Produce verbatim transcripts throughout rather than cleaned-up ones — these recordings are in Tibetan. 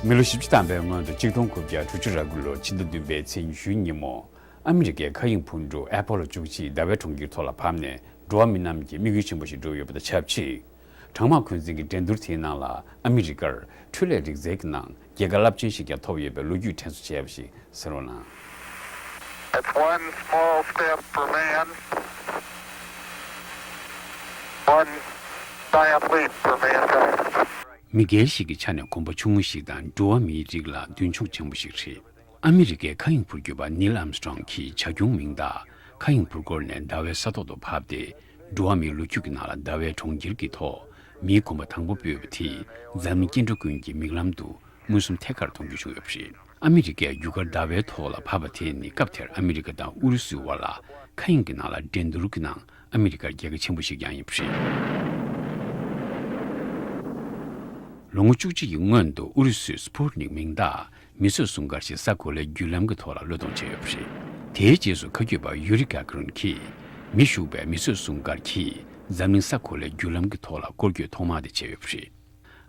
མི་ལོ་བཞི་བཅུ་ཐམ་པའི་སྔོན་དུ་ཆིག་སྟོང་དགུ་བརྒྱ་དྲུག་ཅུ་རེ་དགུ་ལོར་ཕྱི་ཟླ་བདུན་པའི་ཚེས་ཉི་ཤུའི་ཉིན་མོ། ཨ་མི་རི་ཀའི་མཁའ་དབྱིངས་འཕུར་གྲུ་ཨེ་པོ་ལོ་བཅུ་གཅིག་ཟླ་བའི་གྲོང་ཁྱེར་ཐོག་ལ་བབས་ནས། འགྲོ་བ་མི་རྣམས་ཀྱི་དམིགས་ཡུལ་ཆེན་པོ་ཞིག་བསྒྲུབས་ཡོད་པ་དང་ཆབས་ཅིག་གྲང་དམག་འཁོན་འཛིན་གྱི་འགྲན་བསྡུར་དེའི་ནང་ལ་ཨ་མི་རི་ཀར་འཕྲུལ་ལས་རིག་རྩལ་གྱི་ནང་རྒྱལ་ཁ་རླབས་ཆེན་ཞིག་ཀྱང་ཐོབ་ཡོད་པའི་ལོ་རྒྱུས་དྲན་གསོ་བྱས་པ་ཞིག་གསན་རོགས་གནང་། That's one small step for man, one giant leap for mankind. མི་སྒེར་ཞིག་གི་ཆ་ནས་གོམ་པ་ཆུང་ངུ་ཞིག་དང་འགྲོ་བ་མིའི་རིགས་ལ་མདུན་མཆོང་ཆེན་པོ་ཞིག་རེད། ཨ་མི་རི་ཀའི་མཁའ་དབྱིངས་འཕུར་སྐྱོད་པ་ནིལ་ཨམ་སི་ཀྲོང་གིས་བྱ་ཁྱུང་མིང་བཏགས་མཁའ་དབྱིངས་འཕུར་འཁོར་ནས་ཟླ་བའི་ས་ཐོག་ཏུ་བབས་ཏེ། འགྲོ་བ་མིའི་ལོ་རྒྱུས་ཀྱི་ནང་ལ་ཟླ་བའི་གྲོང་ཁྱེར་གྱི་ཐོག་མིའི་གོམ་པ་དང་པོ་སྤོས་པ་དེས་འཛམ་གླིང་སྐྱེ་འགྲོ་ཀུན་གྱི་མིག་ལམ་དུ་མངོན་སུམ་ཐད་ཀར་མཐོང་རྒྱུ་བྱུང་ཡོད་པ་རེད། ཨ་མི་རི་ཀས་རྒྱུ་སྐར་ཟླ་བའི་ཐོག་ལ་བབས་པ་དེ་ནི་སྐབས་དེར་ཨ་མི་རི་ཀ་དང་ཨུ་རུ་སུའི་བར་ལ་མཁའ་དབྱིངས་ཀྱི་ནང་ལ་འགྲན་བསྡུར་གྱི་ནང་ཨ་མི་རི་ཀར་རྒྱལ་ཁ་ཆེན་པོ་ཞིག་ཀྱང་ཡིན་པ་རེད། ལོ་ངོ་བཅུ་གཅིག་གི་སྔོན་དུ་ཨུ་རུ་སུས་སྤུ་ཊི་ནིག་མིང་བཏགས་མི་བཟོས་སྲུང་སྐར་ཞིག་ས་གོ་ལའི་བརྒྱུད་ལམ་གྱི་ཐོག་ལ་གློད་གཏོང་བྱས་ཡོད་པ་རེད། དེའི་རྗེས་སུ་མཁའ་སྐྱོད་པ་ཡུ་རི་ག་ག་རིན་གྱིས་མི་ཞུགས་པའི་མི་བཟོས་སྲུང་སྐར་གྱིས་འཛམ་གླིང་ས་གོ་ལའི་བརྒྱུད་ལམ་གྱི་ཐོག་ལ་སྐོར་སྐྱོད་ཐོག་མ་དེ་བྱས་ཡོད་པ་རེད།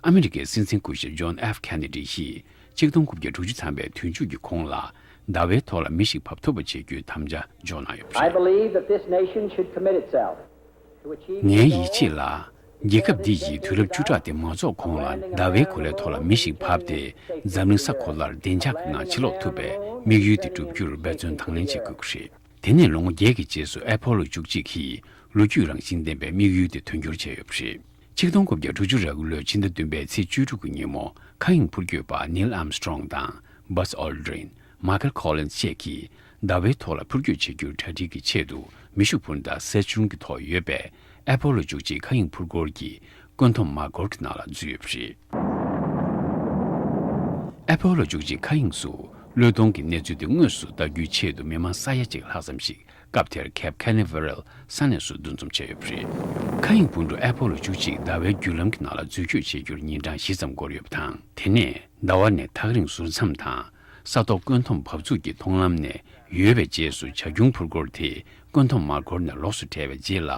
ཨ་མི་རི་ཀའི་སྲིད་འཛིན་སྐུ་ཞབས་ཇོན་ཨེཕ་ཁེ་ནེ་ཌི་ཡིས་ཆིག་སྟོང་དགུ་བརྒྱ་དྲུག་ཅུ་ཐམ་པའི་དུས་མཇུག་གི་གོང་ལ་ཟླ་བའི་ཐོག་ལ་མི་ཞིག་བབས་ཐུབ་པ་བྱེད་རྒྱུའི་དམ་བཅའ་འཇོག་གནང་ཡོད་པ་I རེད། Believe that this nation should commit itself to achieving ངའི་the ཡིད་goal ཆེས་ལ། རྒྱལ་ཁབ་འདི་ཡིས་དུས་རབས་བཅུ་ཕྲག་འདི་མ་རྫོགས་གོང་ལ་ཟླ་བའི་གོ་ལའི་ཐོག་ལ་མི་ཞིག་བབས་ཏེ་འཛམ་གླིང་ས་གོ་ལར་བདེ་འཇགས་ཀྱི་ངང་ཕྱིར་ལོག་ཐུབ་པའི་དམིགས་ཡུལ་དེ་བསྒྲུབ་རྒྱུར་འབད་བརྩོན་དང་ལེན་བྱེད་དགོས་ཀྱི་རེད། དེ་ནས་ལོ་ངོ་བརྒྱད་ཀྱི་རྗེས་སུ་ཨེ་པོ་ལོ་བཅུ་གཅིག་གིས་ལོ་རྒྱུས་རང་བཞིན་ལྡན་པའི་དམིགས་ཡུལ་དེ་དོན་འཁྱོལ་བྱས་ཡོད་པ་རེད། ཆིག་སྟོང་དགུ་བརྒྱ་དྲུག་ཅུ་རེ་དགུ་ལོའི་ཕྱི་ཟླ་བདུན་པའི་ཚེས་བཅུ་དྲུག་གི་ཉིན་མོ་མཁའ་དབྱིངས་འཕུར་སྐྱོད་པ་ནིལ་ཨམ་སི་ཀྲོང་དང་བཱས་ཨོལ་ཌྲིན། མ་ཁལ་ཁོ་ལིན་སི་བཅས་ཀྱིས་ཟླ་བའི་ཐོག་ལ་འཕུར་སྐྱོད་བྱེད་རྒྱུར་གྲ་སྒྲིག་གི་ཆེད་དུ་མེ་ཤུགས་འཕུར་མདའ་སེ་ཅུན་གྱི་ཐོག་ཡོད་པའི་ཨེ་པོ་ལོ་བཅུ་གཅིག་མཁའ་དབྱིངས་འཕུར་འཁོར་གྱི་བཀོད་འདོམས་མར་སྐོར་གྱི་ནང་ལ་འཛུལ་ཡོད་པ་རེད། ཨེ་པོ་ལོ་བཅུ་གཅིག་མཁའ་དབྱིངས་སུ་གློད་གཏོང་གི་གནས་ཚུལ་དེ་དངོས་སུ་ལྟ་རྒྱུའི་ཆེད་དུ་མི་མང་ས་ཡ་གཅིག་ལྷག་ཙམ་ཞིག་སྐབས་དེར་ཁེབ་ཁེ་ནི་ཝེ་རལ་ས་གནས་སུ་འདུ་འཛོམས་བྱས་ཡོད་པ་རེད། མཁའ་དབྱིངས་འཕུར་འགྲོ་ཨེ་པོ་ལོ་བཅུ་གཅིག་ཟླ་བའི་བརྒྱུད་ལམ་གྱི་ནང་ལ་འཛུལ་སྐྱོད་བྱེད་རྒྱུར་ཉིན་གྲངས་བཞི་ཙམ་འགོར་ཡོད་པ་དང་། དེ་ནས་ཟླ་བ་ནས་ཐག་རིང་ཟུར་མཚམས་དང་། ས་ཐོག་བཀོད་འདོམས་བབས་ཚུགས་ཀྱི་མཐོང་ལམ་ནས་ཡོལ་བའི་རྗེས་སུ་བྱ་ཁྱུང་འཕུར་འཁོར་དེ་བཀོད་འདོམས་མར་འཁོར་ནས་ལོགས་སུ་བྲལ་བའི་རྗེས་ལ།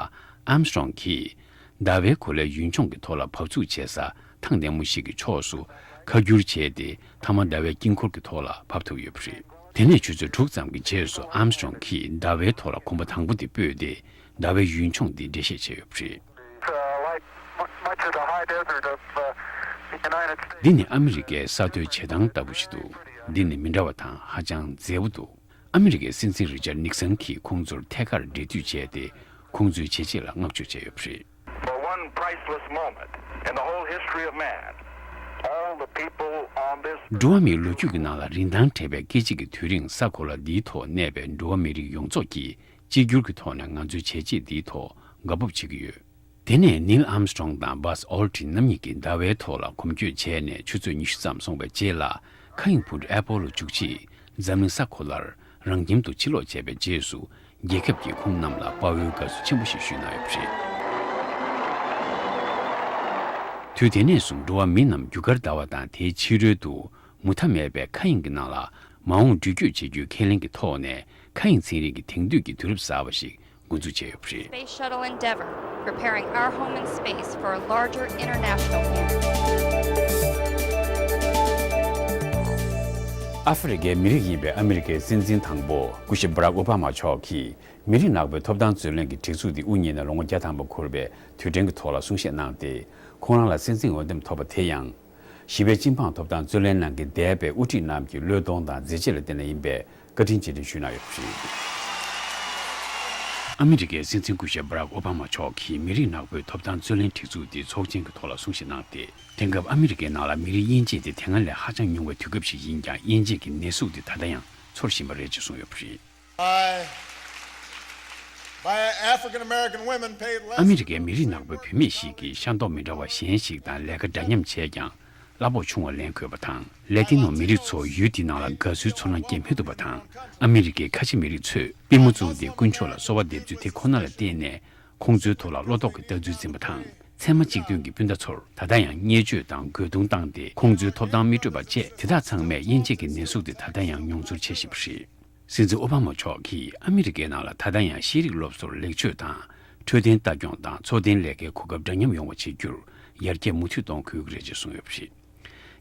ཨམ་སི་ཀྲོང་གིས་ཟླ་བའི་གོ་ལའི་ཡུལ་ལྗོངས་ཀྱི་ཐོག་ལ་བབས་ཚུགས་བྱེད་ས་ཐང་ལྡེ་མོ་ཞིག་གི་ཕྱོགས་སུ་ཁ་བསྒྱུར་བྱས་ཏེ། མཐའ་མ་ཟླ་བའི་དཀྱིལ་འཁོར་གྱི་ཐོག་ལ་བབས་ཐུབ་ཡོད་པ་རེད། དེ་ནས་ཆུ་ཚོད་དྲུག་ཙམ་གྱི་རྗེས་སུ་ཨམ་སི་ཀྲོང་གིས་ཟླ་བའི་ཐོག་ལ་གོམ་པ་དང་པོ་དེ་སྤོས་ཏེ། ཟླ་བའི་ཡུལ་ལྗོངས་འདི་འགྲེལ་བཤད་བྱས་ཡོད་པ་རེད། It's, uh, like mu- much of the high desert of, uh, the United States. འདི་ནི་ཨ་མི་རི་ཀའི་ས་མཐོའི་བྱེ་ཐང་ལྟ་བུ་ཞིག་འདུག་འདི་ནི་མི་འདྲ་བ་དང་ཧ་ཅང་མཛེས་པོ་འདུག་ཨ་མི་རི་ཀའི་སྲིད་འཛིན་རི་ཅར་ནིག་སན་གྱིས་ཁོང་ཚོར་ཐད་ཀར་འབྲེལ་མཐུད་བྱས་ཏེ། ཁོང་ཚོའི་བྱས་རྗེས་ལ་བསྔགས་བརྗོད་བྱས་ཡོད་པ་རེད། For one priceless moment in the whole history of man, all the people on this འགྲོ་བ་མིའི་ལོ་རྒྱུས་ཀྱི་ནང་ལ་རིན་ཐང་བྲལ་བའི་སྐད་ཅིག་གི་དུས་རིང་ས་གོ་ལ་འདིའི་ཐོག་གནས་པའི་འགྲོ་བ་མི་རིགས་ཡོངས་རྫོགས་ཀྱིས་གཅིག་གྱུར་གྱི་ཐོག་ནས་ང་ཚོའི་བྱས་རྗེས་འདིའི་ཐོག་དགའ་སྤོབས་བྱེད་ཀྱི་ཡོད། དེ་ནས་ནིལ་ཨམ་སི་ཀྲོང་དང་བཱས་ཨོལ་ཏྲིན་རྣམ་གཉིས་ཀྱིས་ཟླ་བའི་ཐོག་ལ་གོམ་བསྐྱོད་བྱས་ནས་ཆུ་ཚོད་ཉི་ཤུ་ཙམ་སོང་བའི་རྗེས་ལ། མཁའ་དབྱིངས་འཕུར་གྲུ་ཨེ་པོ་ལོ་བཅུ་གཅིག་འཛམ་གླིང་ས་གོ་ལར་རང་ཁྱིམ་དུ་ཕྱིར་ལོག་བྱས་པའི་རྗེས་སུ། རྒྱལ་ཁབ་ཀྱིས་ཁོང་རྣམས་ལ་དཔའ་བོའི་དགའ་བསུ་ཆེན་པོ་ཞིག་ཞུས་གནང་ཡོད་པ་རེད། དུས་དེ་ནས་བཟུང་འགྲོ་བ་མི་རྣམས་རྒྱུ་སྐར་ཟླ་བ་དང་དེའི་ཕྱི་རོལ་དུ་མུ་མཐའ་མེད་པའི་མཁའ་དབྱིངས་ཀྱི་ནང་ལ་མ་འོངས་འགྲུལ་སྐྱོད་བྱེད་རྒྱུའི་ཁས་ལེན་གྱི་ཐོག་ནས། མཁའ་དབྱིངས་ཚན་རིག་གི་དེང་དུས་ཀྱི་དུས་རབས་གསར་པ་ཞིག་འགོ་འཛུགས་བྱས་ཡོད་པ་རེད། Space Shuttle Endeavour, preparing our home in space for a larger international community. ཨ་ཧྥེ་རི་ཁའི་མི་རིགས་ཡིན་པའི་ཨ་མི་རི་ཀའི་སྲིད་འཛིན་དང་པོ་སྐུ་ཞབས་Barack Obama་མཆོག་གིས་མི་རིགས་ནག་པོའི་ཐོབ་ཐང་རྩོད་ལེན་གྱི་སྒྲིག་འཛུགས་འདི་དབུ་བརྙེས་ནས་ལོ་ངོ་བརྒྱ་ཐམ་པ་འཁོར་བའི་དུས་དྲན་གྱི་ཐོག་ལ་གསུང་བཤད་གནང་སྟེ། ཁོང་རང་ལ་སྲིད་འཛིན་འོས་འདེམས་ཐོབ་པ་དེ་ཡང་། ཞི་བའི་སྤྱི་འབངས་ཐོབ་ཐང་རྩོད་ལེན་གནང་གི་འདས་པའི་དབུ་ཁྲིད་རྣམས་ཀྱི་བློས་གཏོང་དང་མཛད་རྗེས་ལ་བརྟེན་ནས་ཡིན་པའི་བཀའ་དྲིན་རྗེས་དྲན་ཞུས་གནང་ཡོད་པ་རེད། ཨ་མི་རི་ཀའི་སྲིད་འཛིན་སྐུ་ཞབས་Barack Obama་མཆོག་གིས་མི་རིགས་ནག་པོའི་ཐོབ་ཐང་རྩོད་ལེན་སྒྲིག་འཛུགས་འདི་ཚོགས་ཆེན་གྱི་ཐོག་ལ་གསུང་བཤད་གནང་སྟེ། དེང་སྐབས་ཨ་མི་རི་ཀའི་ནང་ལ་མི་རིགས་དབྱེ་འབྱེད་དེ་དེ་སྔ་ལས་ཧ་ཅང་ཉུང་བའི་དུས་སྐབས་ཤིག་ཡིན་ཀྱང་། དབྱེ་འབྱེད་ཀྱི་ནད་ཟུག་དེ་ད་ལྟ་ཡང་ཚོར་བཞིན་པ་རེད་ཅེས་གསུངས་ཡོད་པ་རེད། By African American women paid less ཨ་མི་རི་ཀའི་མི་རིགས་ནག་པོའི་བུད་མེད་ཞིག་གིས་ཤ་མདོག་མི་འདྲ་བ་གཞན་ཞིག་དང་ལས་ཀ་འདྲ་མཉམ་བྱས་ཀྱང་། གླ་ཕོགས་ཆུང་བ་ལེན་དགོས་པ་དང་། ལ་ཏི་ནོ་མི་རིགས་ཚོ་ཡུལ་འདི་ནང་ལ་དགའ་བསུའི་ཚོར་སྣང་སྐྱེ་མི་ཐུབ་པ་དང་། ཨ་མི་རི་ཀའི་ཁ་ཆེ་མི་རིགས་ཚོས་པུས་མོ་བཙུགས་ཏེ་དཀོན་མཆོག་ལ་གསོལ་བ་འདེབས་ཚུལ་དེ་ཁོ་ན་ལ་བརྟེན་ནས། ཁོང་ཚོའི་ཐོག་ལ་བློ་དོགས་ཀྱི་ལྟ་ཚུལ་འཛིན་པ་དང་། ཚད་མ་གཅིག་མཐུན་གྱི་སྤུན་ཟླ་ཚོར་ད་ལྟ་ཡང་བརྙས་བཅོས་དང་རྒོལ་རྡུང་བཏང་སྟེ། ཁོང་ཚོའི་ཐོབ་ཐང་མི་སྤྲོད་པ་བཅས། དེ་དག་ཚང་མས་དབྱེ་འབྱེད་ཀྱི་ནད་ཟུག་དེ་ད་ལྟ་ཡང་མྱོང་ཚོར་བྱེད་བཞིན་པ་རེད། སྲིད་འཛིན་ཨོ་བྷ་མ་མཆོག་གིས་ཨ་མི་རི་ཀའི་ནང་ལ་ད་ལྟ་ཡང་ཤེས་རིག་སློབ་གསོར་ལེགས་བཅོས་དང་། འཕྲོད་བསྟེན་ལྟ་སྐྱོང་དང་འཚོ་རྟེན་ལས་ཀའི་གོ་སྐབས་འདྲ་མཉམ་ཡོང་བ་བྱེད་རྒྱུར་ཡར་རྒྱས་མུ་མཐུད་གཏོང་དགོས་ཀྱི་རེད་ཅེས་གསུངས་ཡོད་པ་རེད།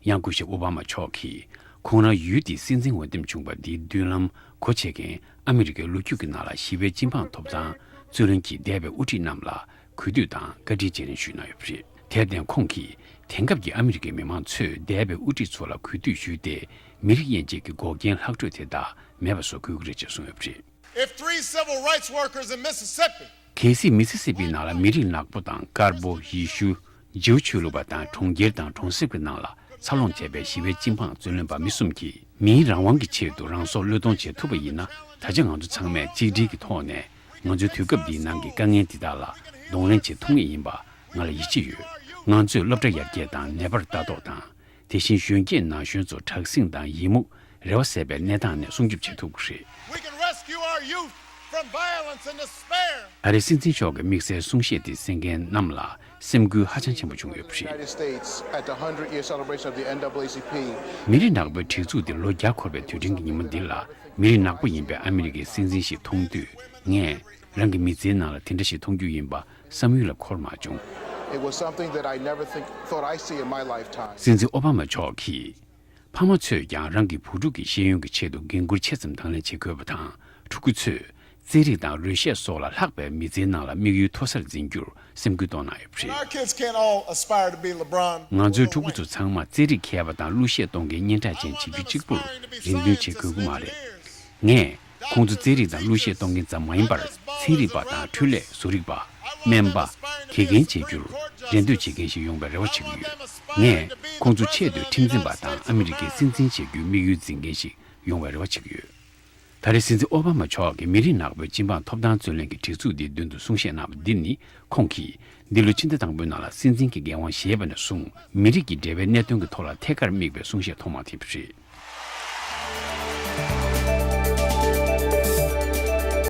ཡང་སྐུ་ཞབས་ཨོ་བྷ་མ་མཆོག་གིས་ཁོང་རང་ཡུལ་དེའི་སྲིད་འཛིན་འོས་འདེམས་བྱུང་བ་འདིའི་མདུན་ལམ་སྒོ་ཕྱེ་མཁན་ཨ་མི་རི་ཀའི་ལོ་རྒྱུས་ཀྱི་ནང་ལ་ཞི་བའི་སྤྱི་འབངས་ཐོབ་ཐང་རྩོད་ལེན་གྱི་འདས་པའི་དབུ་ཁྲིད་རྣམས་ལ་གུས་འདུད་དང་བཀའ་དྲིན་རྗེས་དྲན་ཞུས་གནང་ཡོད་པ་རེད། དེར་བརྟེན་ཁོང་གིས་དེང་སྐབས་ཀྱི་ཨ་མི་རི་ཀའི་མི་མང་ཚོས་འདས་པའི་དབུ་ཁྲིད་ཚོ་ལ་གུས་འདུད་ཞུས་ཏེ། མི་རིགས་དབྱེ་འབྱེད་ཀྱི་འགོག་རྐྱེན་ལྷག་འཕྲོས་དེ་དག་མེད་པ་བཟོ་དགོས་ཀྱི་རེད་ཅེས་གསུངས་ཡོད་པ་རེད། If three civil rights workers in Mississippi གལ་སྲིད་མི་སི་སི་པི་ནང་ལ་མི་རིགས་ནག་པོ་དང་དཀར་པོ། ཡེ་ཤུ། ཇིའུ་ཆོས་ལུགས་པ་དང་གྲོང་ཁྱེར་དང་གྲོང་གསེབ་ཀྱི་ནང་ལ་འཚར་ལོངས་བྱས་པའི་ཞི་བའི་སྤྱི་འབངས་རྩོད་ལེན་པ་མི་གསུམ་གྱིས་མིའི་རང་དབང་གི་ཆེད་དུ་རང་སྲོག་བློས་གཏོང་བྱེད་ཐུབ་པ་ཡིན་ན། ད་ཆ་ང་ཚོ་ཚང་མས་གཅིག་སྒྲིལ་གྱི་ཐོག་ནས་ང་ཚོའི་དུས་སྐབས་འདིའི་ནང་གི་དཀའ་ངལ་འདི་དག་ལ་གདོང་ལེན་བྱེད་ཐུབ་ངེས་ཡིན་པ་ང་ལ་ཡིད་ཆེས་ཡོད། ང་ཚོས་སློབ་གྲྭ་ཡར་རྒྱས་དང་ནད་པར་ལྟ་རྟོག་དང་། དེ་བཞིན་གཞོན་སྐྱེས་ན་གཞོན་ཚོ་དྲག་ཟིང་དང་ཡི་མུག་རེ་བ་ཟད་པའི་གནས་སྟངས་ནས་སྲུང་སྐྱོབ་བྱེད་ཐུབ་ཀྱི་རེད། We can rescue our youth from violence and despair. ད་རེས་སྲིད་འཛིན་མཆོག་གི་དམིགས་བསལ་གསུང་བཤད་དེ་གསན་མཁན་རྣམས་ལ་སེམས་འགུལ་ཧ་ཅང་ཆེན་པོ་བྱུང་ཡོད་པ་རེད། United States at the hundred year celebration of the N double A C P. མི་རིགས་ནག་པོའི་སྒྲིག་འཛུགས་དེ་ལོ་བརྒྱ་འཁོར་བའི་དུས་དྲན་གྱི་ཉིན་མོ་འདི་ལ། མི་རིགས་ནག་པོ་ཡིན་པའི་ཨ་མི་རི་ཀའི་སྲིད་འཛིན་ཞིག་མཐོང་དུས། ངས་རང་གི་མི་ཚེའི་ནང་ལ་དེ་འདྲ་ཞིག་མཐོང་རྒྱུ་ཡིན་པ་བསམ་ཡུལ་ལ་འཁོར་མ་བྱུང་། It was something that I never think, thought I'd see in my lifetime. སྲིད་འཛིན་ཨོ་བྷ་མ་མཆོག་གིས། ཕ་མ་ཚོས་ཀྱང་རང་གི་བུ་ཕྲུག་གི་ཤེས་ཡོན་གྱི་ཆེད་དུ་འགན་འཁུར་ཆེ་ཙམ་དང་ལེན་བྱེད་དགོས་པ་དང་། ཕྲུ་གུ་ཚོས་རྩེད་རིགས་དང་རོལ་གཞས་སོགས་ལ་ལྷག་པའི་མི་ཚེའི་ནང་ལ་དམིགས་ཡུལ་མཐོ་སར་འཛིན་རྒྱུར་སེམས་འགུལ་གཏོང་གནང་ཡོད་པ་རེད། Our kids can't all aspire to be LeBron. ང་ཚོའི་ཕྲུ་གུ་ཚོ་ཚང་མ་རྩེད་རིགས་མཁས་པ་དང་གླུ་གཞས་གཏོང་མཁན་སྙན་གྲགས་ཅན་བྱེད་རྒྱུ་གཅིག་པུར་རེ་འདུན་བྱེད་དགོས་ཀྱི་མ་རེད། ངས་ཁོང་ཚོ་རྩེད་རིགས་དང་གླུ་གཞས་གཏོང་མཁན་ཙམ་མ་ཡིན་པར། ཚན་རིག་པ་དང་འཕྲུལ་ལས་བཟོ་རིག་པ། སྨན་པ། དགེ་རྒན་བྱེད་རྒྱུར་རེ་འདོད་བྱེད་མཁན་ཞིག་ཡོང་བའི་རེ་བ་བྱེད་ཀྱི་ཡོད། ངས་ཁོང་ཚོ་ཆེད་དུ་ཁྲིམས་འཛིན་པ་དང་ཨ་མི་རི་ཀའི་སྲིད་འཛིན་བྱེད་རྒྱུའི་དམིགས་ཡུལ་འཛིན་མཁན་ཞིག་ཡོང་བའི་རེ་བ་བྱེད་ཀྱི་ཡོད། ད་རེས་སྲིད་འཛིན་ཨོ་བྷ་མ་མཆོག་གིས་མི་རིགས་ནག་པོའི་སྤྱི་འབངས་ཐོབ་ཐང་རྩོད་ལེན་གྱི་སྒྲིག་འཛུགས་འདིའི་མདུན་དུ་གསུང་བཤད་གནང་བ་འདི་ནི། ཁོང་གིས་འདི་ལོའི་ཕྱི་ཟླ་དང་པོའི་ནང་ལ་སྲིད་འཛིན་གྱི་འགན་དབང་བཞེས་པ་ནས་བཟུང་མི་རིགས་ཀྱི་འབྲེལ་བའི་གནད་དོན་གྱི་ཐོག་ལ་ཐད་ཀར་དམིགས་པའི་གསུང་བཤད་ཐོག་མ་དེ་རེད།